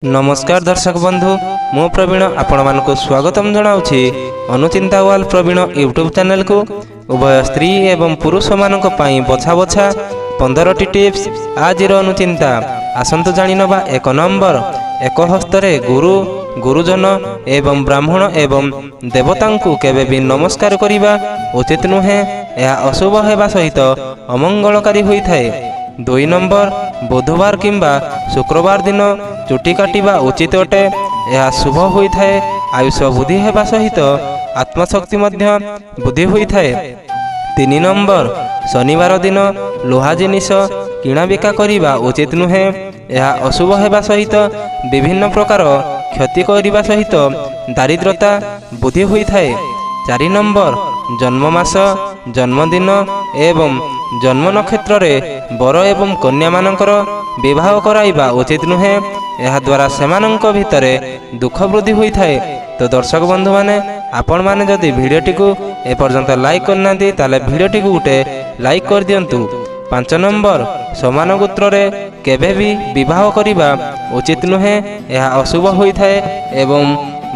ନମସ୍କାର ଦର୍ଶକ ବନ୍ଧୁ, ମୁଁ ପ୍ରବୀଣ ଆପଣମାନଙ୍କୁ ସ୍ୱାଗତମ ଜଣାଉଛି ଅନୁଚିନ୍ତା ୱାର୍ଲ୍ଡ ପ୍ରବୀଣ ୟୁଟ୍ୟୁବ୍ ଚ୍ୟାନେଲକୁ। ଉଭୟ ସ୍ତ୍ରୀ ଏବଂ ପୁରୁଷମାନଙ୍କ ପାଇଁ ବଛା ବଛା 15ଟି ଟିପ୍ସ ଆଜିର ଅନୁଚିନ୍ତା। ଆସନ୍ତୁ ଜାଣିନେବା। 1 ନମ୍ବର, ଏକ ହସ୍ତରେ ଗୁରୁ, ଗୁରୁଜନ ଏବଂ ବ୍ରାହ୍ମଣ ଏବଂ ଦେବତାଙ୍କୁ କେବେ ବି ନମସ୍କାର କରିବା ଉଚିତ ନୁହେଁ। ଏହା ଅଶୁଭ ହେବା ସହିତ ଅମଙ୍ଗଳକାରୀ ହୋଇଥାଏ। 2 ନମ୍ବର, ବୁଧବାର କିମ୍ବା ଶୁକ୍ରବାର ଦିନ ଚୁଟି କାଟିବା ଉଚିତ ଅଟେ। ଏହା ଶୁଭ ହୋଇଥାଏ। ଆୟୁଷ ବୃଦ୍ଧି ହେବା ସହିତ ଆତ୍ମଶକ୍ତି ମଧ୍ୟ ବୃଦ୍ଧି ହୋଇଥାଏ। 3 ନମ୍ବର, ଶନିବାର ଦିନ ଲୁହା ଜିନିଷ କିଣାବିକା କରିବା ଉଚିତ ନୁହେଁ। ଏହା ଅଶୁଭ ହେବା ସହିତ ବିଭିନ୍ନ ପ୍ରକାର କ୍ଷତି କରିବା ସହିତ ଦାରିଦ୍ରତା ବୃଦ୍ଧି ହୋଇଥାଏ। 4 ନମ୍ବର, ଜନ୍ମ ମାସ, ଜନ୍ମଦିନ ଏବଂ ଜନ୍ମ ନକ୍ଷତ୍ରରେ ବର ଏବଂ କନ୍ୟାମାନଙ୍କର ବିବାହ କରାଇବା ଉଚିତ ନୁହେଁ। ଏହାଦ୍ୱାରା ସେମାନଙ୍କ ଭିତରେ ଦୁଃଖ ବୃଦ୍ଧି ହୋଇଥାଏ। ତ ଦର୍ଶକ ବନ୍ଧୁମାନେ, ଆପଣମାନେ ଯଦି ଭିଡ଼ିଓଟିକୁ ଏପର୍ଯ୍ୟନ୍ତ ଲାଇକ୍ କରିନାହାନ୍ତି, ତାହେଲେ ଭିଡ଼ିଓଟିକୁ ଗୋଟେ ଲାଇକ୍ କରିଦିଅନ୍ତୁ। 5 ନମ୍ବର, ସମାନ ଗୋତ୍ରରେ କେବେ ବି ବିବାହ କରିବା ଉଚିତ ନୁହେଁ। ଏହା ଅଶୁଭ ହୋଇଥାଏ ଏବଂ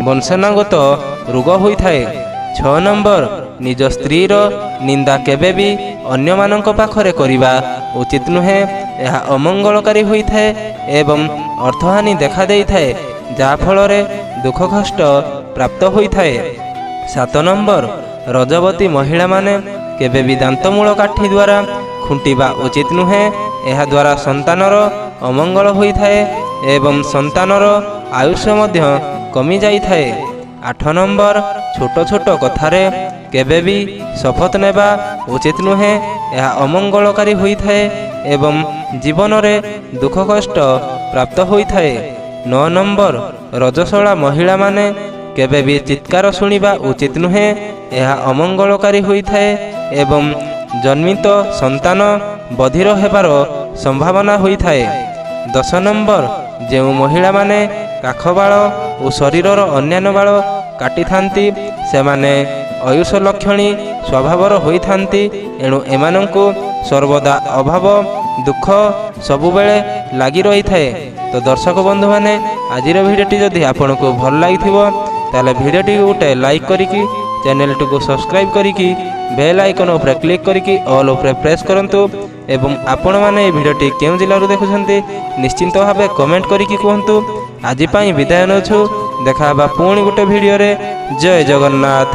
ବଂଶାନୁଗତ ରୋଗ ହୋଇଥାଏ। 6 ନମ୍ବର, ନିଜ ସ୍ତ୍ରୀର ନିନ୍ଦା କେବେ ବି ଅନ୍ୟମାନଙ୍କ ପାଖରେ କରିବା ଉଚିତ ନୁହେଁ। ଏହା ଅମଙ୍ଗଳକାରୀ ହୋଇଥାଏ ଏବଂ ଅର୍ଥହାନି ଦେଖା ଦେଇଥାଏ, ଯାହାଫଳରେ ଦୁଃଖ କଷ୍ଟ ପ୍ରାପ୍ତ ହୋଇଥାଏ। 7 ନମ୍ବର, ରଜବତୀ ମହିଳାମାନେ କେବେ ବି ଦାନ୍ତମୂଳ କାଠି ଦ୍ୱାରା ଖୁଣ୍ଟିବା ଉଚିତ ନୁହେଁ। ଏହାଦ୍ୱାରା ସନ୍ତାନର ଅମଙ୍ଗଳ ହୋଇଥାଏ ଏବଂ ସନ୍ତାନର ଆୟୁଷ ମଧ୍ୟ କମି ଯାଇଥାଏ। 8 ନମ୍ବର, ଛୋଟ ଛୋଟ କଥାରେ କେବେ ବି ଶପଥ ନେବା ଉଚିତ ନୁହେଁ। ଏହା ଅମଙ୍ଗଳକାରୀ ହୋଇଥାଏ ଏବଂ ଜୀବନରେ ଦୁଃଖ କଷ୍ଟ ପ୍ରାପ୍ତ ହୋଇଥାଏ। 9 ନମ୍ବର, ରଜସ୍ୱଳା ମହିଳାମାନେ କେବେ ବି ଚିତ୍କାର ଶୁଣିବା ଉଚିତ ନୁହେଁ। ଏହା ଅମଙ୍ଗଳକାରୀ ହୋଇଥାଏ ଏବଂ ଜନ୍ମିତ ସନ୍ତାନ ବଧିର ହେବାର ସମ୍ଭାବନା ହୋଇଥାଏ। 10 ନମ୍ବର, ଯେଉଁ ମହିଳାମାନେ କାଖ ବାଳ ଓ ଶରୀରର ଅନ୍ୟାନ୍ୟ ବାଳ କାଟିଥାନ୍ତି, ସେମାନେ ଅୟୁଷ ଲକ୍ଷଣୀ ସ୍ୱଭାବର ହୋଇଥାନ୍ତି। ଏଣୁ ଏମାନଙ୍କୁ ସର୍ବଦା ଅଭାବ ଦୁଃଖ ସବୁବେଳେ ଲାଗି ରହିଥାଏ। ତ ଦର୍ଶକ ବନ୍ଧୁମାନେ, ଆଜିର ଭିଡ଼ିଓଟି ଯଦି ଆପଣଙ୍କୁ ଭଲ ଲାଗିଥିବ, ତାହେଲେ ଭିଡ଼ିଓଟିକୁ ଗୋଟେ ଲାଇକ୍ କରିକି, ଚ୍ୟାନେଲଟିକୁ ସବସ୍କ୍ରାଇବ୍ କରିକି, ବେଲ୍ ଆଇକନ୍ ଉପରେ କ୍ଲିକ୍ କରିକି ଅଲ୍ ଉପରେ ପ୍ରେସ୍ କରନ୍ତୁ ଏବଂ ଆପଣମାନେ ଏହି ଭିଡ଼ିଓଟି କେଉଁ ଜିଲ୍ଲାରୁ ଦେଖୁଛନ୍ତି, ନିଶ୍ଚିନ୍ତ ଭାବେ କମେଣ୍ଟ କରିକି କୁହନ୍ତୁ। ଆଜି ପାଇଁ ବିଦାୟ ନେଉଛୁ। ଦେଖା ହେବା ପୁଣି ଗୋଟେ ଭିଡ଼ିଓରେ। ଜୟ ଜଗନ୍ନାଥ।